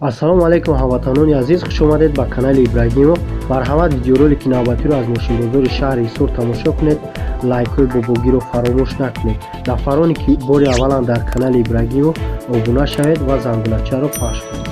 Ассалому алайкум, ҳамватанони азиз, хуш омадед ба канали Ибрагимов. Марҳамат, видеоролики навбатиро аз мошинбозори шаҳри Ҳисор тамошо кунед. Лайкҳои бобогиро фаромӯш накунед. Нафароне ки бори аввалан дар канали Ибрагимов, обуна шавед ва зангулачаро пахш кунед.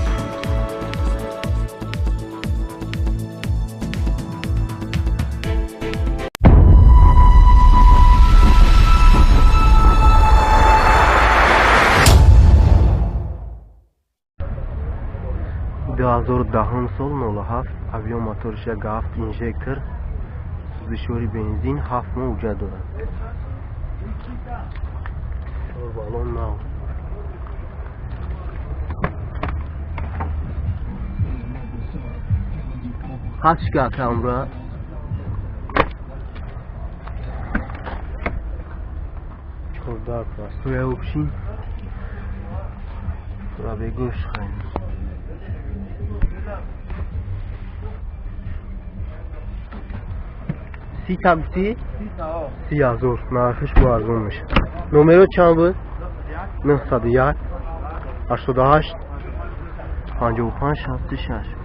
Ду ҳазору даҳум сол, 07, объём моториш 1,7, инжектор, сӯзишвори бензин, 7 моҳ ҳуҷҷат дорад. Чор баллон нав. Ҳаст камра. Чордар простой общий. Пробегош хайм. 30 та гуфтӣ? 30 000 нархиш бо арзон мешад. Номеро чанд буд? 901 88 55 66.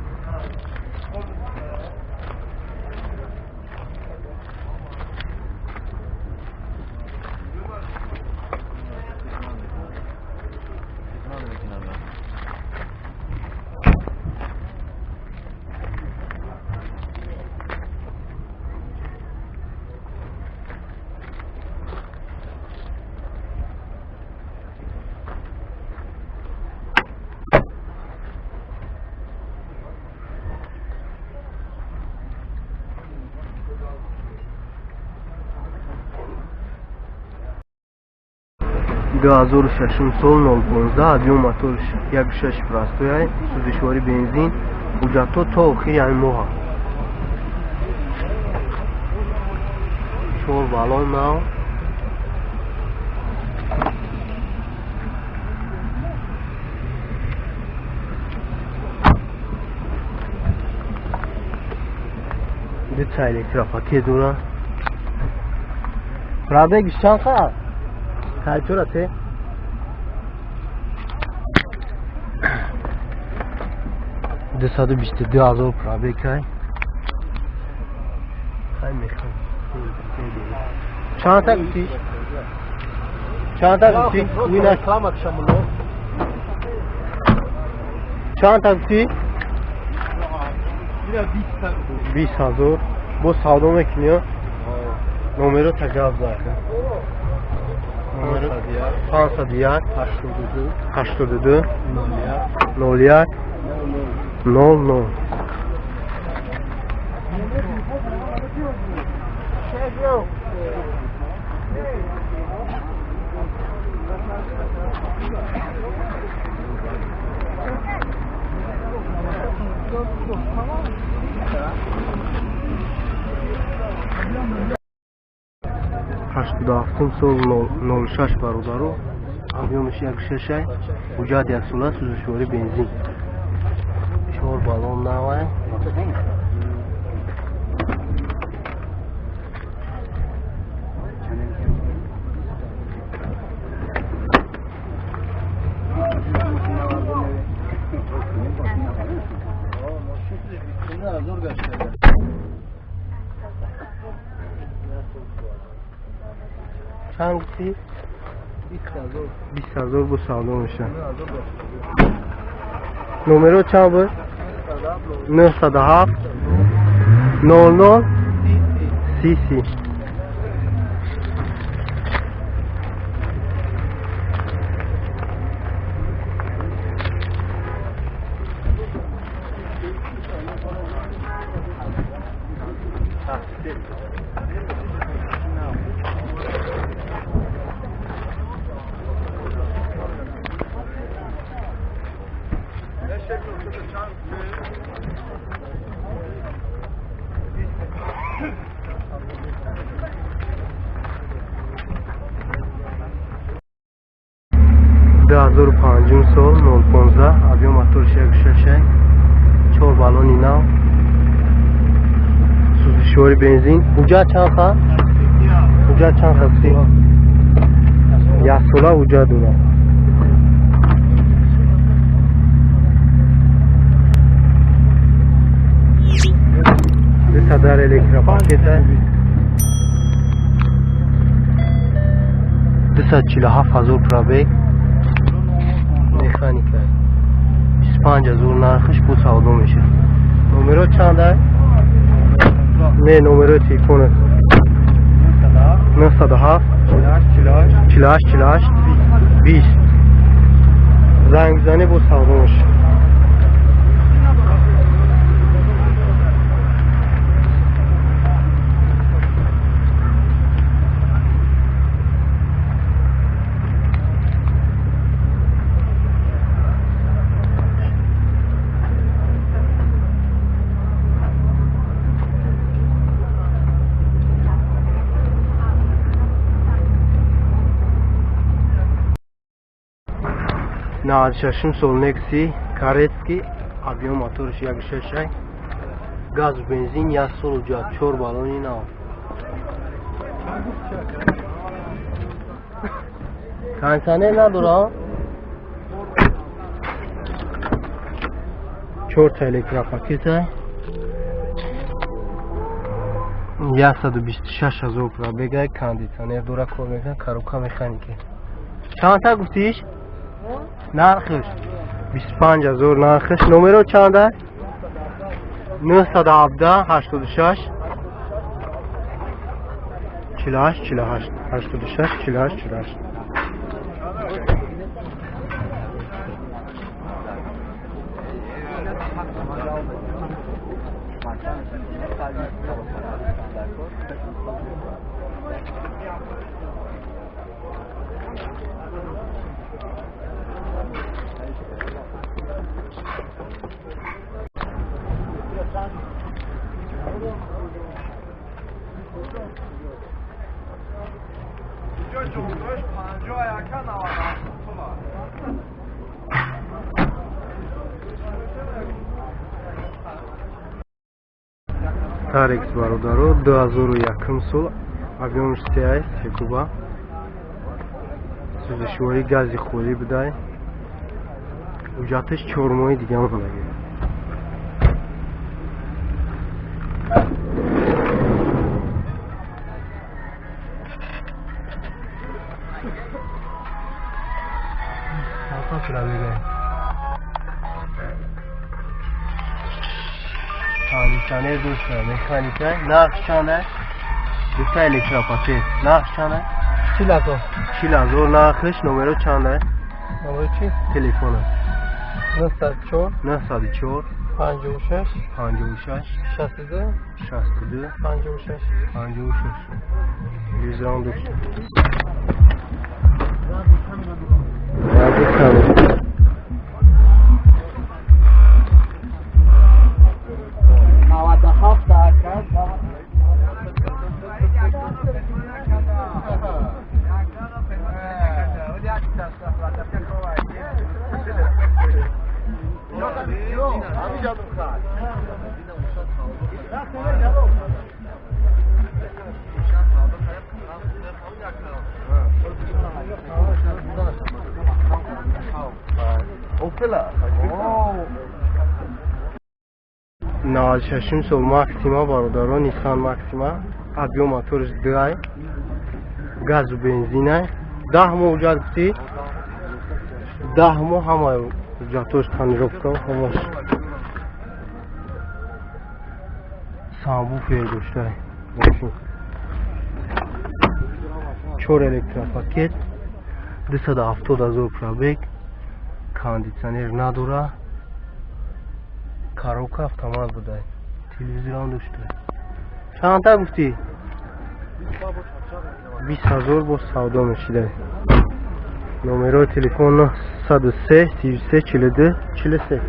2006 сол, 015, объём моториш 1,6, простой, сӯзишвори бензин, ҳуҷҷатҳо то охири ҳамин моҳ. Чор баллон нав. Дута электропакет дорад. Пробегиш чанд қад? Кайтура те? 222 000 пробег кай. Хай мехам. Чанд та гуфтӣ? Чанд та гуфтӣ? Уина чанд та гуфтӣ? 20 000. Бо савдо мекунӣ? Номеро та гап зад. Номеро 501 82 01 00. 87-ум сол, 06, бародаро, объёмиш 1,6, ҳуҷҷат яксола, сӯзишвори бензин, чор баллон навай. Чанд гуфтӣ? 20 000 бо савдо мешавад. Номеро чанд буд? 907 00 30 30. 2005-ум сол, 015, объём моториш 1,6, чор баллони нав, сӯзишвори бензин. Ҳуҷҷат чанд ха? Ҳуҷҷат чанд ха гуфтӣ? Яксола ҳуҷҷат дорад. Дар электропакета 247 ҳазор пробег, механика, 25 ҳазор нархиш, бо савдо мешавад. Номеро чанд? Не, номерои телефонат. 907 48 48 20. Занг бизанӣ, бо савдо мешавад. 96 сол Некси Каретский, объем моториш 1,6, газ, бензин, як сол ҳуҷҷат, чор баллони нав. Кондитсионер надора, чорта электропакета, 126 ҳазор пробега, кондитсионер дора, кор мекунад, коробка механики. Чандта гуфтиш? Нархиш 25 ҳазор нархиш. Номеро чанда? 917 86 48 48 86 48 48. Тарекс, бародаро, 2001 сол, объем сеай, секуба, сӯзишворӣ гази холӣ будай, ҳуҷҷаташ 4 моҳи дига мондагӣ. Пробега, кондитсионер дошта, механика. Нарх чанд? Дута электропакет, нарх чанд? 40 ҳазор. 40 ҳазор нархиш. Номеро чанд? Номери чи? Телефона. 904 904 56 56 62 62 56. 56. Телевизорам дошта. Радио. 97 ака. 96 сол Максима, бародаро, Нисан Максима, объем моториш дуай, газу бензинай, 10 моҳ ҳуҷҷат гуфтӣ, 10 моҳ, ҳама ҳуҷҷатош, тонировка, ҳамаш, сабвуфер доштай мошин, чор электропакет, 270 ҳазор пробег, кондитсионер надора, коробка автомат будай, телевизорам дошта. Чандта гуфтӣ? 20 ҳазор, бо савдо мешидай. Номерои телефон 903 33 42 43.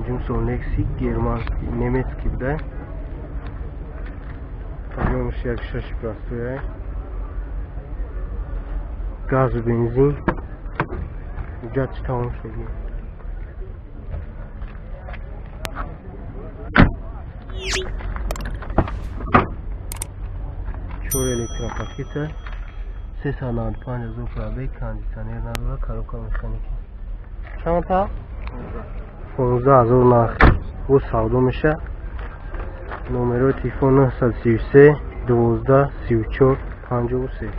Панҷум сол Некси германский, немецкий буда. Объёмаш 1,6 простой. Газу бензин. Ҳуҷҷатш тамом шуд. Чор электропакета. 395 ҳазор пробег, кондитсионер надорад, коробка механики. Чанд та? 15 ҳазор нарх. Бо савдо меша. Номерои телефон 933 12 34 53.